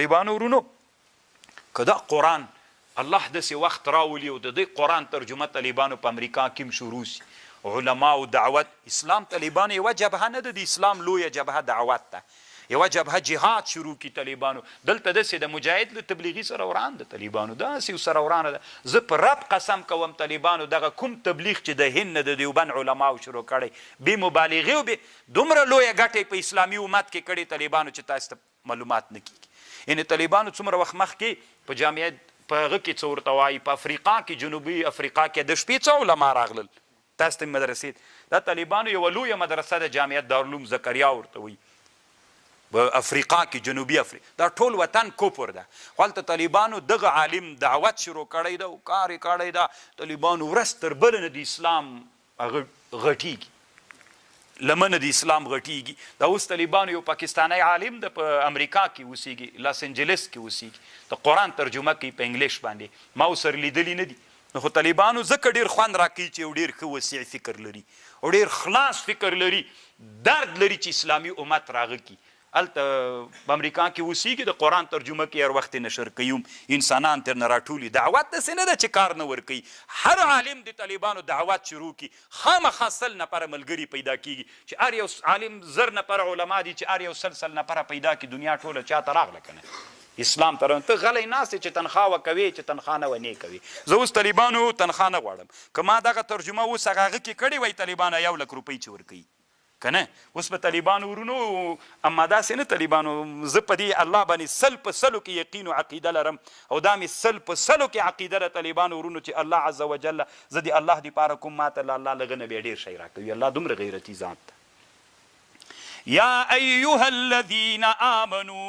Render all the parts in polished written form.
طالبانو ورونو که دا قرآن الله داسې وخت راولي او د دې قرآن ترجمه طالبانو په امریکا کې هم شروع سي، علماو دعوت، اسلام طالبانو یوه جبهه نه ده، د اسلام لویه جبهه دعوت ده، یوه جبهه جهاد شروع کړي طالبانو، دلته داسې ده مجاهد له تبلیغي سره وران ده طالبانو داسې سره ورانه ده، زه په رب قسم کوم طالبانو دغه کوم تبلیغ چې د هند نه د دیوبند علماو شروع کړی بې مبالغې او بې دومره لویه ګټه یې په اسلامي امت کې کړې طالبانو چې تاسې ته معلومات نه کیږي یعنی طالبانو څومره وخت مخکې په جامعه په هغه کې څه ورته وایي په افریقا کې جنوبي افریقا کې د شپې څه علما راغلل تاسو ته مدرسې دا طالبانو یوه لویه مدرسه ده جامعه دارالعلوم زکریا ورته وایي په افریقا کې جنوبي افریقا دا ټول وطن کفر ده خو هلته طالبانو دغه عالم دعوت شروع کړی ده او کار یې کړی ده طالبانو ورځ تر بلې نه د اسلام هغه غټیږي لمنه د اسلام غټیږي. دا اوس طالبانو یو پاکستانی عالم ده په امریکا کې اوسیږي لاس انجلس کې اوسیږي د قرآن ترجمه کوي په انګلیش باندې ما ورسره لیدلي نه دي نو خو طالبانو ځکه ډیر خوند راکوي چې یو ډیر ښه وسیع فکر لري او ډیر خلاص فکر لري درد لري چې اسلامي امت راغه کړي هلته په امریکا کې اوسیږي د قرآن ترجمه کوي هر وخت یې نشر کوي هم انسانان ترنه راټولي دعوت داسې نه ده چې کار نه ورکوي هر عالم د طالبانو دعوت شروع کړي خامخا 100 نفره ملګري پیدا کیږي چې هر یو عالم 1000 نفره علما دي چې هر یو 100 100 نفره پیدا کړي دنیا ټوله چاته راغله کنه اسلام ته راغله ته غلی ناست یې چې تنخوا وکوې چې تنخوا نه وه نې کوې زه اوس طالبانو تنخوا نه غواړم که ما دغه ترجمه اوس هغه هغه کې کړې وای طالبانو یو لک روپۍ چې ورکوي کنه اوس به طالبانو ورونو اما داسې نه طالبانو زه په دې الله باندې 100% کې یقین او عقیده لرم او دا مې 100% کې عقیده ده طالبانو ورونو چې الله عز وجل زه د الله د پاره کوم ماته له الله لغه نه بیا ډیر شی راکوي الله دومره غیرتی ذات ده. یا ایها الذین آمنو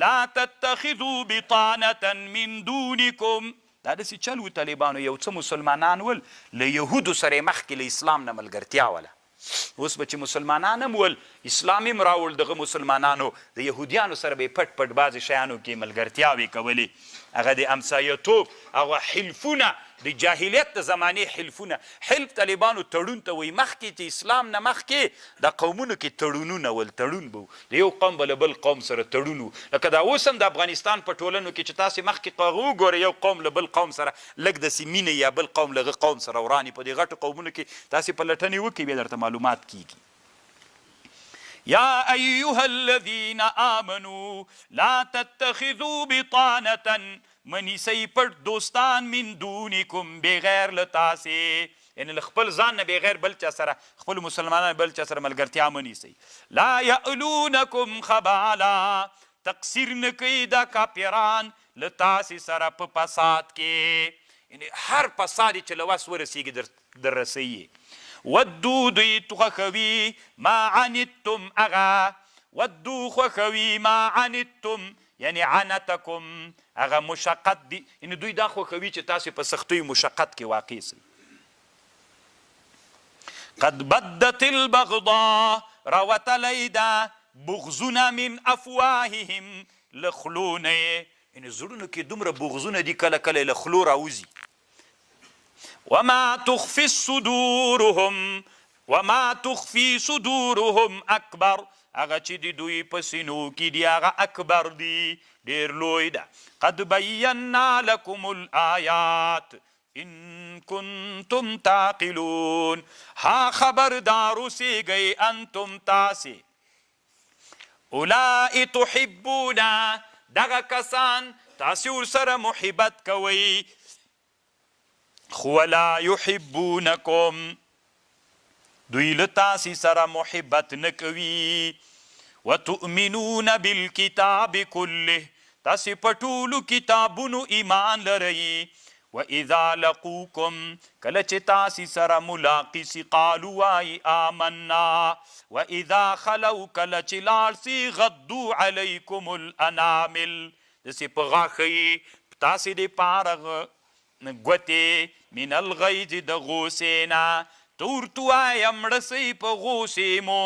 لا تتخذوا بطانة من دونکم دا داسې چل وو طالبانو یو څه مسلمانان ول له یهودو سره یې مخکې له اسلام نه ملګرتیا وله اوس به چې مسلمانان هم ول، اسلام یې هم راوړ، دغه مسلمانانو د یهودیانو سره به یې پټ پټ بعضې شیانو کې ملګرتیاوې کولې، هغه د همسایه توب هغه حلفونه، د جاهلیت د زمانې حلفونه، حلف طالبانو تړون ته وایي، مخکې چې اسلام نه مخکې دا قومونو کې تړونونه ول، تړون به وو، د یو قوم به له بل قوم سره تړون وو، لکه دا اوس هم د افغانستان په ټولنو کې چې تاسې مخکې هغه وګورئ یو قوم له بل قوم سره لږ داسې مینه یا بل قوم له هغه قوم سره ورانی په دې غټو قومونو کې تاسې پلټنې وکړئ بیا درته معلومات کیږي. یا ایها الذین آمنو لا تتخذو بطانة مه نیسئ پټ دوستان من دونکم بغیر له تاسې یعنې له خپل ځان نه بغیر بل چا سره خپلو مسلمانانو بل چا سره ملګرتیا مه نیسئ لا یألونکم خبالا تقصیر نه کوي دا کافران له تاسې سره په فساد کې، یعنې هر فساد یې چې له وس ورسېږي در رسوي یې. ودو دوی خوښوي ما عنتم هغه، ودو خوښوي ما عنتم یعنې عنتکم هغه مشقت دي، یعنې دوی دا خوښوي چې تاسې په سختیو مشقت کې واقع شئ. قد بدت البغضاء راوتلی ده بغضونه من افواههم له خولو نه یې، یعنې زړونو کې دومره بغضونه دي کله کله یې له خولو راوځي. وما تخفي الصدورهم وما تخفي صدورهم اکبر هغه چې د دوی په سینو کې دي هغه اکبر دي ډېر لوی ده. قد بینا لکم الآیات ان کنتم تعقلون ها خبردار اوسېږئ انتم تاسې اولئ تحبون دغه کسان تاسې ورسره محبت کوئ خو ولا يحبونکم دوی له تاسې سره محبت نه کوي وتؤمنون بالکتاب کله تاسې په ټولو کتابونو ایمان لرئ واذا لقوکم کله چې تاسې سره ملاقي سي قالو وایي آمنا واذا خلو کله چې لاړ سي غضو علیکم الانامل داسې په غاښه یې تاسې دپاره ګوتې من الغیظ د غوسې نه ته ورته وایه مړه سئ په غوسې مو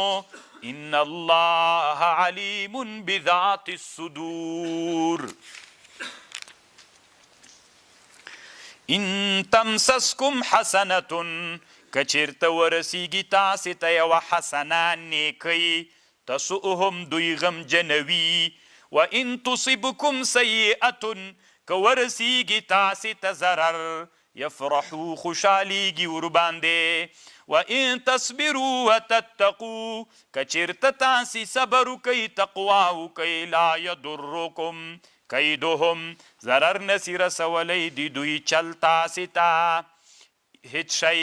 ان الله علیم بذات الصدور. ان تمسسکم حسنة که چېرته ورسېږي تاسې ته یوه حسنه، نېکۍ، تسؤهم دوی غمجنوي، وان تصبکم سیئة که ورسیږي تاسې ته ضرر، یفرحو خوشحالیږي ورباندې، وان تصبروا وتتقوا که چیرته تاسې صبر وکړئ، تقوا وکړئ، لا یضرکم کیدهم ضرر نسی رسولی د دوی چل تاسې ته هیڅ شی،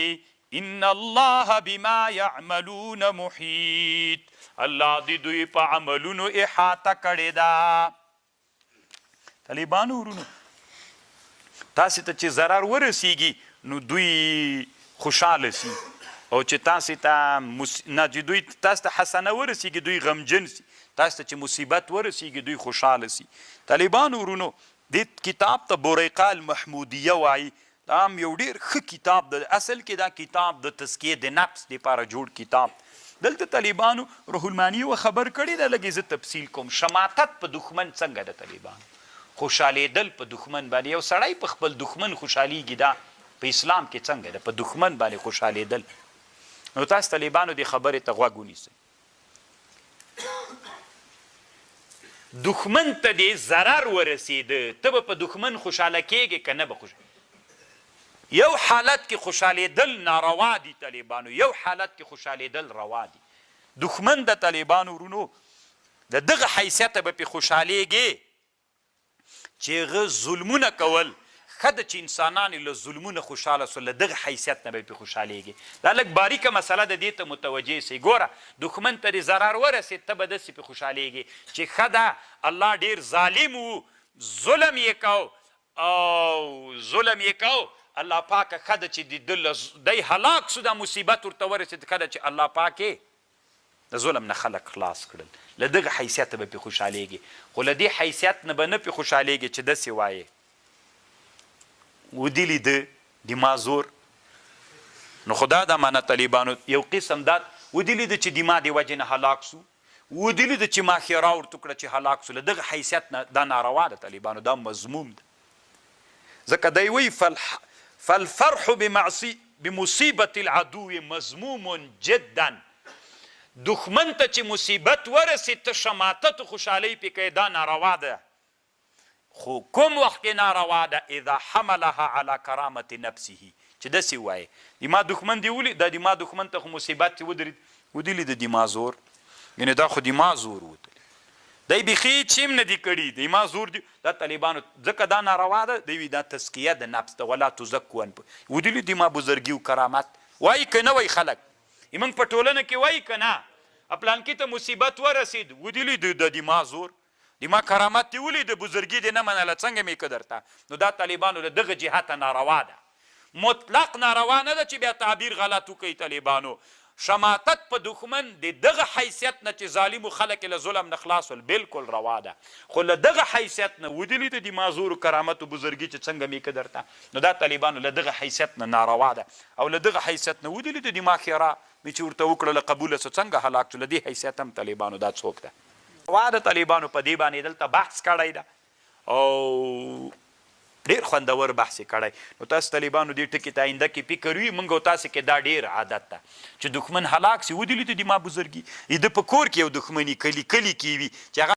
ان الله بما یعملون محیط الله د دوی په عملونو احاطه کړې ده. طالبانو ورونو تاسو ته چې ضرر ورسیږي نو دوی خوشاله سي او چې تاسو ته نه چې دوی تاسو ته حسنه ورسیږي دوی غمجن سي، تاسو ته چې مصیبت ورسیږي دوی خوشاله سي. طالبانو ورونو دې کتاب ته بریقه المحمودیه وایي، دا هم یو ډیر ښه کتاب ده، اصل کې دا کتاب د تزکیې د نفس لپاره جوړ کتاب. دلته طالبانو روح المانی یوه خبر کړې ده، لږ یې زه تفصیل کوم. شماتت په دښمن څنګه ده طالبانو خوشحالیدل په دښمن باندې، یو سړی په خپل دښمن خوشحالیږي دا په اسلام کې څنګه ده په دښمن باندې خوشحالیدل؟ نو تاسو طالبانو دې خبرې ته غوږ ونیسئ. دښمن ته دې ضرر ورسېده، ته به په دښمن خوشحاله کېږې که نه به خوشحاله؟ یو حالت کې خوشحالېدل ناروا دي طالبانو، یو حالت کې خوشحالېدل روا دي. دښمن د طالبانو ورونو د دغه حیثیته به پې خوشحالېږې چې هغه ظلمونه کول، ښه ده چې انسانان یې له ظلمونه خوشحاله شول، له دغه حیثیت نه به پرې خوشحالېږې. دا لږ باریکه مسئله ده، دې ته متوجه شئ. ګوره، دښمن ته دې ضرر ورسېد، ته به داسې پرې خوشحالېږې چې ښه ده، الله ډېر ظالم و، ظلم یې کاو او ظلم یې کاو، الله پاکه ښه ده چې د ده له دی هلاک شو، دا مصیبت ورته ورسېد، ښه ده چې الله پاک یې د ظلم نه خلک خلاص کړل، له دغه حیثیته به پرې خوشحالېږې، خو له دې حیثیت نه به نه پرې خوشحالېږې چې داسې وایې، ودې لیده د ما زور، نو خو دا ده معنی طالبانو یو قسم دا ودې لیده چې د ما د وجې نه هلاک شو، ودې لیده چې ما ښېرا ورته وکړه چې هلاک شو، له دغه حیثیت نه دا ناروا ده طالبانو، دا مذموم ده. ځکه دی وایي فالفرح بمعصی بمصیبة العدو مذموم جدا، دښمن ته چې مصیبت ورسي ته شماتت او خوشحالۍ پرې کوې دا ناروا ده، خو کوم وخت کې ناروا ده اذا حملها علی کرامة نفسه، چې داسې ووایې د ما دښمن دې ولید، دا د ما دښمن ته خو مصیبت چې ودرید ودې لید د ما زور، یعنې دا خو د ما زور و. دی بیخی هیڅ شی هم نه دی کړی دی ما زور دی دا طالبانو ځکه دا ناروا ده دی وی دا تزکیه د نفس ده ولا تزکو انفسکم ودلی دی ما بزرګی او کرامت وایی که نه وایی خلک موږ په ټولنه کې وایی که نه پلانکی ته مصیبت ورسید ودلی دی د دی ما زور دی ما کرامت دی ولید بزرګی دی نه منله څنګه می که درته نو دا طالبانو له دغه جهته ناروا ده مطلق ناروا نه ده چې بیا تعبیر غلط وکړي طالبانو شماتت په دښمن د دغه حیثیت نه چې ظالمو خلک یې له ظلم نه خلاص ول بلکل روا ده خو له دغه حیثیت نه ودې لیده د معذورو کرامت او بزرګي چې څنګه مې که درته نو دا طالبانو له دغه حیثیت نه ناروا ده او له دغه حیثیت نه ودې لیده د ما ښېرا مې چې ورته وکړله قبوله سوه څنګه هلاک شو له دې حیثیت هم طالبانو دا څوک ده روا ده طالبانو په دې باندې دلته بحث کړی ده. او ډیر خوندور بحث یې کړی. نو تاسو طالبانو دې ټکي ته آینده کې فکر وي، موږ او تاسو کې دا ډیر عادت ده چې دښمن هلاک سي ودې لید د ما بزرګي د په کور کې یو دښمني کلي کلي کې وي چې هغه.